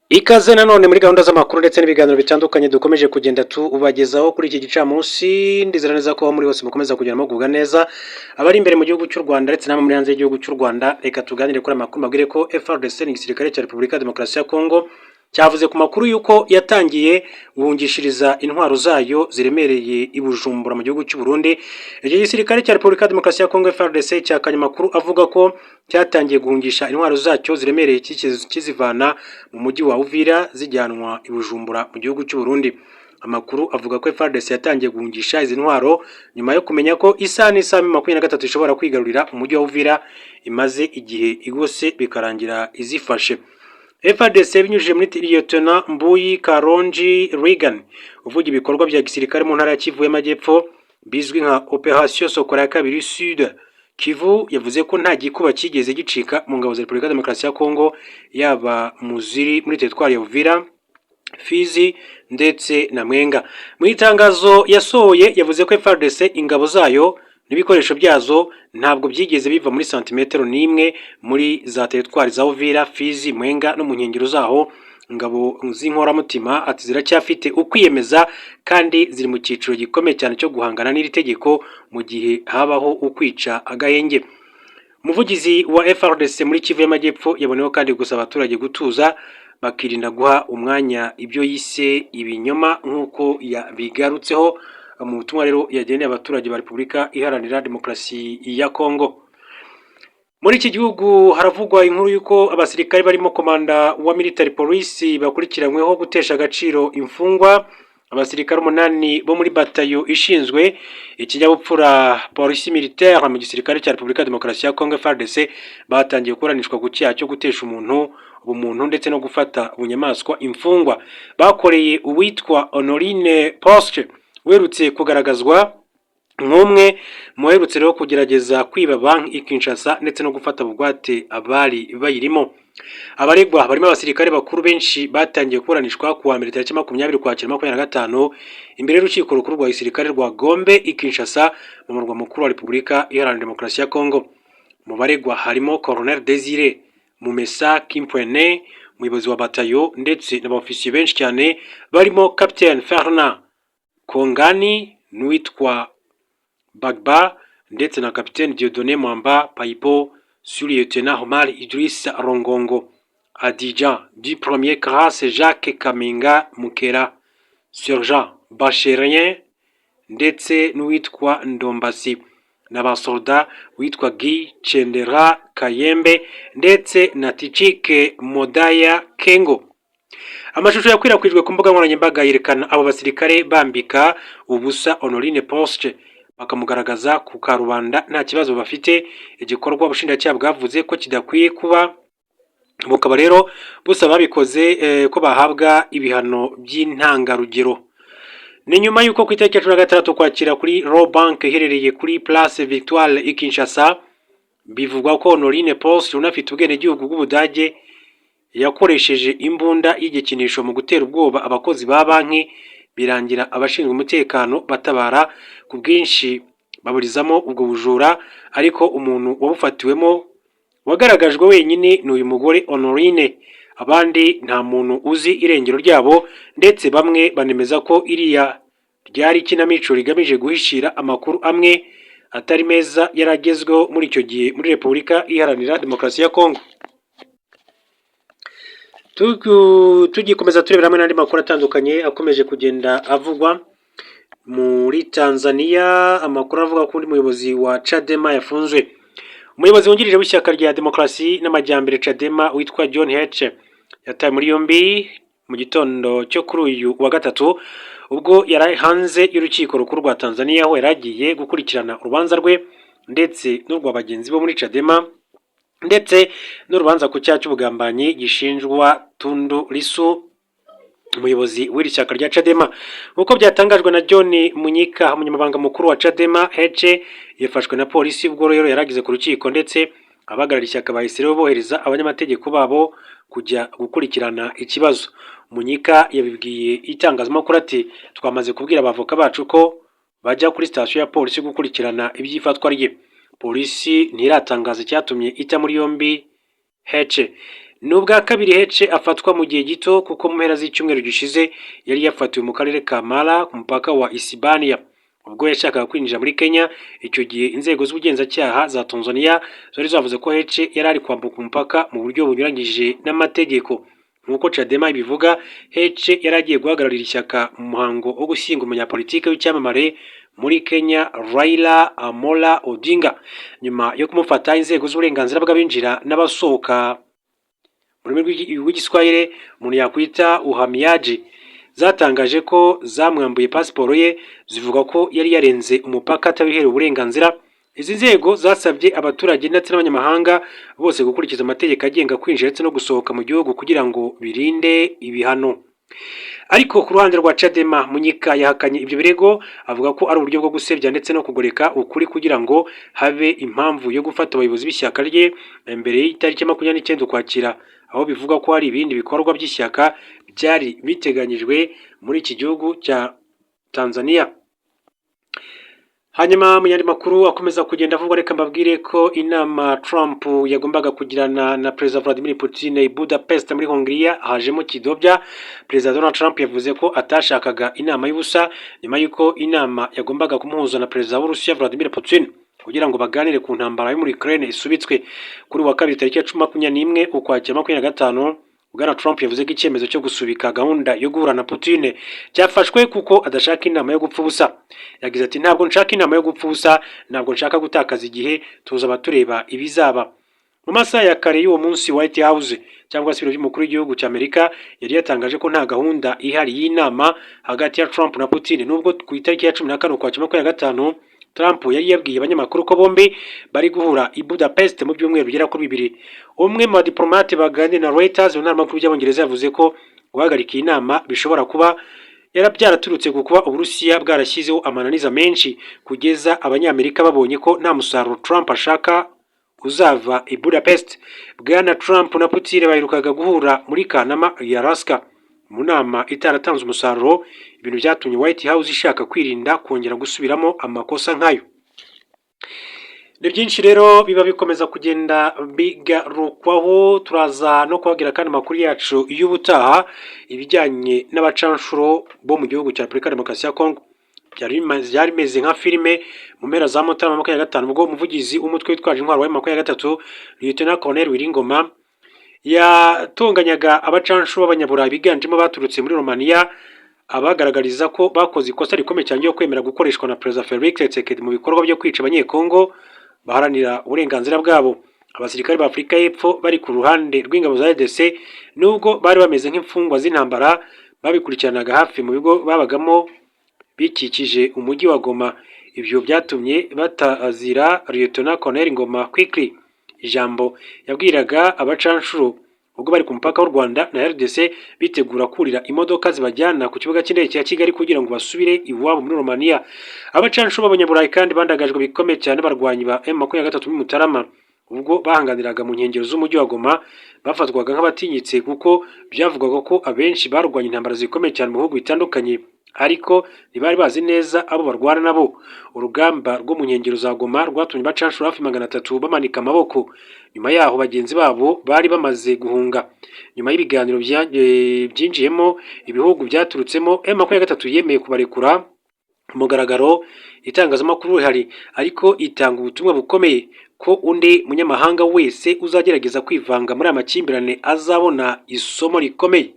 Ikaze nanone muri gahunda z'amakuru ndetse n'ibiganiro bitandukanye dukomeje kugenda tubagezaho kuri iki gicamunsi. Ndizera neza ko aho muri hose mukomeza kugenda mugubwa neza, abari imbere mu gihugu cy'u Rwanda ndetse n'abo muri hanze y'igihugu cy'u Rwanda. Reka tuganire kuri aya makuru, mbabwire ko FARDC, ni igisirikare cya Repubulika ya Demokarasi ya Kongo, cyavuze ku makuru y'uko yatangiye guhungishiriza intwaro zayo ziremereye i Bujumbura mu gihugu cy'u Burundi. Icyo gisirikare cya Repubulika ya Demokarasi ya Kongo, FARDC, cyakanye amakuru avuga ko cyatangiye guhungisha intwaro zacyo ziremereye kizivana mu mujyi wa Uvira zijyanwa i Bujumbura mu gihugu cy'u Burundi. Amakuru avuga ko FARDC yatangiye guhungisha izi ntwaro nyuma yo kumenya ko isaha n'isaha 23 ishobora kwigarurira umujyi wa Uvira imaze igihe igose, bikarangira izifashe. FARDC, binyujije muri Lieutenant Mbuyi Karonji Reagan uvuga ibikorwa bya gisirikare mu ntara ya Kivu y'Amajyepfo bizwi nka Operation Sokola ya kabiri Sud Kivu, yavuze ko nta gikuba cyigeze gicika mu ngabo za Repubulika ya Demokarasi ya Kongo, yaba mu ziri muri teritwari ya Uvira, Fizi ndetse na Mwenga. Mu itangazo yasohoye yavuze ko FARDC, ingabo zayo n'ibikoresho byazo, ntabwo byigeze biva muri santimetero n'imwe muri za teritwari za Uvira, Fizi, Mwenga no mu nkengero zaho. Ingabo z'inkoramutima, ati, ziracyafite ukwiyemeza kandi ziri mu cyiciro gikomeye cyane cyo guhangana n'iri tegeko mu gihe habaho ukwica agahenge. Umuvugizi wa FARDC muri Kivu y'Amajyepfo yaboneyeho kandi gusaba abaturage gutuza, bakirinda guha umwanya ibyo yise ibinyoma, nk'uko yabigarutseho mu butumwa rero yageneye abaturage ba Repubulika Iharanira Demokarasi ya Kongo. Muri iki gihugu haravugwa inkuru y'uko abasirikare barimo komanda wa military police bakurikiranyweho gutesha agaciro imfungwa. Abasirikare umunani bo muri batayo ishinzwe ikinyabupfura, police militaire, mu gisirikare cya Repubulika ya Demokarasi ya Kongo, FARDC, batangiye kuburanishwa ku cyaha cyo gutesha umuntu ubumuntu ndetse no gufata bunyamaswa imfungwa. Bakoreye uwitwa Honorine Poste, uherutse kugaragazwa nk'umwe mu baherutse rero kugerageza kwiba banki i Kinshasa ndetse no gufata bugwate abari bayirimo. Abaregwa barimo abasirikare bakuru benshi batangiye kuburanishwa ku wa mbere tariki 20 Ukwakira 2025 imbere y'urukiko rukuru rwa gisirikare rwa Gombe i Kinshasa, mu murwa mukuru wa Repubulika Iharanira Demokarasi ya Kongo. Mu baregwa harimo Colonel Desire Mumesa Kimpwene, umuyobozi wa batayo, ndetse n'abofisiye benshi cyane barimo Captain Fernand Kongani n'uwitwa Bagba ndetse na Capitaine Dieudonné Mwamba Paipo, Sous-lieutenant Omar Idriss Rongongo, Adjudant du premier classe Jacques Kamenga Mukera, Sergent Bacherien ndetse n'uwitwa Ndombasi, n'abasolda witwa Guy Chendera Kayembe ndetse na Tichike Modaya Kengo. Amashusho yakwirakwijwe ku mbuga nkoranyambaga yerekana abo basirikare bambika ubusa Honorine Poste, bakamugaragaza ku karubanda nta kibazo bafite, igikorwa ubushinjacyaha bwavuze ko kidakwiye kuba, bukaba rero busaba ababikoze ko bahabwa ibihano by'intangarugero. Ni nyuma y'uko ku itariki ya 16 Ukwakira kuri Rawbank iherereye kuri Place Victoire i Kinshasa, bivugwa ko Honorine Poste, unafite ubwenegihugu bw'Ubudage, yakoresheje imbunda y'igikinisho mu gutera ubwoba abakozi ba banki, birangira abashinzwe umutekano batabara ku bwinshi baburizamo ubwo bujura. Ariko umuntu wabufatiwemo wagaragajwe wenyine ni uyu mugore Honorine, abandi nta muntu uzi irengero ryabo, ndetse bamwe banemeza ko iriya ryari ikinamico rigamije guhishira amakuru amwe atari meza yari agezweho muri icyo gihe muri Repubulika Iharanira Demokarasi ya Kongo. Tugikomeza turebera hamwe n'andi makuru atandukanye akomeje kugenda avugwa muri Tanzania, amakuru avuga ko undi muyobozi wa Chadema yafunzwe. Umuyobozi wungirije w'ishyaka rya Demokarasi n'Amajyambere, Chadema, witwa John Heche yatawe muri yombi mu gitondo cyo kuri uyu wa gatatu, ubwo yari hanze y'urukiko rukuru rwa Tanzania, aho yari agiye gukurikirana urubanza rwe ndetse n'urwa bagenzi bo muri Chadema, ndetse n'urubanza ku cyaha cy'ubugambanyi gishinjwa Tundu Lissu, umuyobozi w'iri shyaka rya Chadema. Nk'uko byatangajwe na John Munyika, umunyamabanga mukuru wa Chadema, Heche yafashwe na polisi ubwo rero yarageze ku rukiko, ndetse abahagarariye ishyaka bahise rero bohereza abanyamategeko babo kujya gukurikirana ikibazo. Munyika yabibwiye itangazamakuru ati: "Twamaze kubwira abavoka bacu ko bajya kuri sitasiyo ya polisi gukurikirana iby'ifatwa rye." Polisi ntiratangaza icyatumye ita muri yombi Heche. Ni ubwa kabiri Heche afatwa mu gihe gito, kuko mu mpera z'icyumweru gishize yari yafatiwe mu karere ka Mara ku mupaka wa Isibania ubwo yashakaga kwinjira muri Kenya. Icyo gihe inzego z'ubugenzacyaha za Tanzania zari zavuze ko Heche yari ari kwambuka umupaka mu buryo bunyuranyije n'amategeko. Nk'uko Chadema ibivuga, Heche yari agiye guhagararira ishyaka mu muhango wo gushyingura umunyapolitike w'icyamamare muri Kenya, Raila Amolo Odinga. Nyuma yo kumufata, inzego z'uburenganzira bw'abinjira n'abasohoka, mu rurimi rw'Igiswahili umuntu yakwita uhamiaji, zatangaje ko zamwambuye pasiporo ye, zivuga ko yari yarenze umupaka atabiherewe uburenganzira. Izi nzego zasabye abaturage ndetse n'abanyamahanga bose gukurikiza amategeko agenga kwinjira ndetse no gusohoka mu gihugu kugira ngo birinde ibihano. Ariko ku ruhande rwa Chadema, Mnyika yahakanye ibyo birego, avuga ko ari uburyo bwo gusebya ndetse no kugoreka ukuri kugira ngo habe impamvu yo gufata abayobozi b'ishyaka rye mbere y'itariki 29 Ukwakira, aho bivugwa ko hari ibindi bikorwa by'ishyaka byari biteganyijwe muri iki gihugu cya Tanzania. Hanyuma mu yandi makuru akomeza kugenda avugwa, reka mbabwire ko inama Trump yagombaga kugirana na Perezida Vladimir Putin i Budapest muri Hongiriya hajemo kidobya. Perezida Donald Trump yavuze ko atashakaga inama y'ubusa nyuma y'uko inama yagombaga kumuhuza na Perezida w'Uburusiya Vladimir Putin kugira ngo baganire ku ntambara yo muri Ukraine isubitswe kuri wa kabiri tariki ya 21 Ukwakira 25. Bwana Trump yavuze ko icyemezo cyo gusubika gahunda yo guhura na Putin cyafashwe kuko adashaka inama yo gupfa ubusa. Yagize ati: "Ntabwo nshaka inama yo gupfa ubusa, ntabwo nshaka gutakaza igihe, tuzaba tureba ibizaba." Mu masaha ya kare y'uwo munsi, White House cyangwa se ibiro by'umukuru w'igihugu cya Amerika yari yatangaje ko nta gahunda ihari y'inama hagati ya Trump na Putin, nubwo ku itariki ya 14 Ukwakira 25 Trump yari yabwiye abanyamakuru ko bombi bari guhura i Budapest mu byumweru bigera kuri 2. Umwe mu badiplomate baganira na Reuters mu ntaramakuru by'Abongereza yavuze ko guhagarika iyi nama bishobora kuba yari byaraturutse ku kuba Uburusiya bwarashyizeho amananiza menshi kugeza Abanyamerika babonye ko nta musaruro Trump ashaka uzava i Budapest. Bwana Trump na Putin baherukaga guhura muri Kanama ya Alaska mu nama itaratanze umusaruro, ibintu byatumye White House ishaka kwirinda kongera gusubiramo amakosa nk'ayo. Ni byinshi rero biba bikomeza kugenda bigarukwaho. Turaza no kubabwira kandi amakuru yacu y'ubutaha ibijyanye n'abacanshuro bo mu gihugu cya Repubulika ya Demokarasi ya Kongo. Byari bimeze nka filime mu mpera za Mutarama 25, ubwo umuvugizi w'umutwe witwaje intwaro wa 23, Lieutenant Colonel Willy Ngoma, yatonganyaga abacanshuro b'Abanyaburayi biganjemo baturutse muri Romania, abagaragariza ko bakoze ikosa rikomeye cyane ryo kwemera gukoreshwa na Perezida Felix Tshisekedi mu bikorwa byo kwica Abanyekongo baharanira uburenganzira bwabo. Abasirikare ba Afurika y'Epfo bari ku ruhande rw'ingabo za RDC, nubwo bari bameze nk'imfungwa z'intambara, babikurikiranaga hafi mu bigo babagamo bikikije umujyi wa Goma. Ibyo byatumye batazira Lieutenant Colonel Ngoma Quickly. Ijambo yabwiraga abacanshuro ubwo bari ku mupaka w'u Rwanda na RDC bitegura kurira imodoka zibajyana ku kibuga cy'indege cya Kigali kugira ngo basubire iwabo muri Romania. Abacanshuro b'Abanyaburayi kandi bandagajwe bikomeye cyane n'abarwanyi ba M23 muri Mutarama ubwo bahanganiraga mu nkengero z'umujyi wa Goma. Bafatwaga nk'abatinyitse kuko byavugwaga ko abenshi barwanye intambara zikomeye cyane mu bihugu bitandukanye, ariko ntibari bazi neza abo barwana nabo. Urugamba rwo mu nkengero za Goma rwatumye abacanshuro hafi 300 bamanika amaboko nyuma yaho bagenzi babo bari bamaze guhunga. Nyuma y'ibiganiro byinjiyemo ibihugu byaturutsemo, M23 yemeye kubarekura ku mugaragaro itangazamakuru rihari, ariko itanga ubutumwa bukomeye ko undi munyamahanga wese uzagerageza kwivanga muri aya makimbirane azabona isomo rikomeye.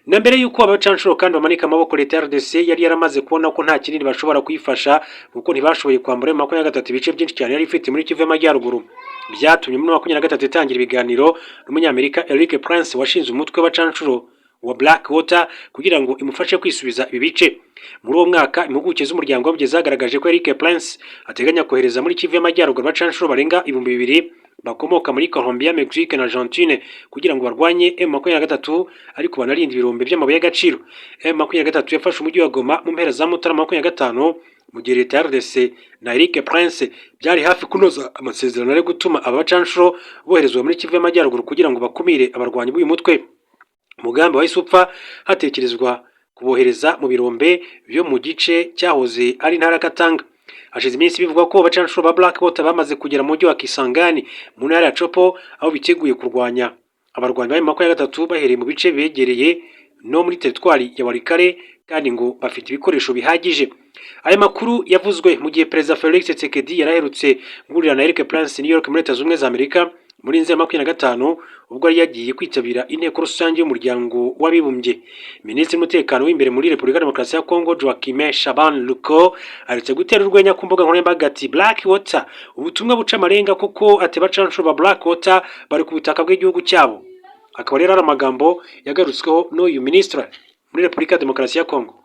Na mbere y'uko abacanshuro kandi bamanika amaboko, leta ya RDC yari yaramaze kubona ko nta kinini bashobora kuyifasha, kuko ntibashoboye kwambura M23 ibice byinshi cyane yari ifite muri Kivu y'Amajyaruguru. Byatumye muri 23 itangira ibiganiro n'Umunyamerika Eric Prince washinze umutwe w'abacanshuro wa Black Water kugira ngo imufashe kwisubiza ibi bice. Muri uwo mwaka, impuguke z'Umuryango w'Abibumbye zagaragaje ko Eric Prince ateganya kohereza muri Kivu y'Amajyaruguru abacanshuro barenga 2000 bakomoka muri Colombia, Mexique na Argentine kugira ngo barwanye M23 ariko banarinde ibirombe by'amabuye y'agaciro. M23 yafashe umujyi wa Goma mu mpera za Mutarama 25, mu gihe leta ya RDC na Eric Prince byari hafi kunoza amasezerano ari gutuma aba bacanshuro boherezwa muri Kivu y'Amajyaruguru kugira ngo bakumire abarwanyi b'uyu mutwe. Umugambi wahise upfa, hatekerezwa kubohereza mu birombe byo mu gice cyahoze ari intara ya Katanga. Hashize iminsi bivugwa ko abacanshuro ba Black Water bamaze kugera mu mujyi wa Kisangani mu ntara ya Tshopo, aho biteguye kurwanya. Abarwanyi ba M23 bahereye mu bice begereye no muri teritwari ya Walikale, kandi ngo bafite ibikoresho bihagije. Aya makuru yavuzwe mu gihe Perezida Felix Tshisekedi yaraherutse guhurira na Erik Prince New York muri Leta Zunze Ubumwe za Amerika muri Nzeri 25, ubwo yari yagiye kwitabira inteko rusange y'Umuryango w'Abibumbye. Minisitiri w'Umutekano w'imbere muri Repubulika ya Demokarasi ya Kongo, Joaquim Shaban Luko, aherutse gutera urwenya ku mbuga nkoranyambaga ati: "Blackwater", ubutumwa buca amarenga kuko ati abacancuro ba Blackwater bari ku butaka bw'igihugu cyabo. Akaba rero ari amagambo yagarutsweho n'uyu minisitiri muri Repubulika ya Demokarasi ya Kongo.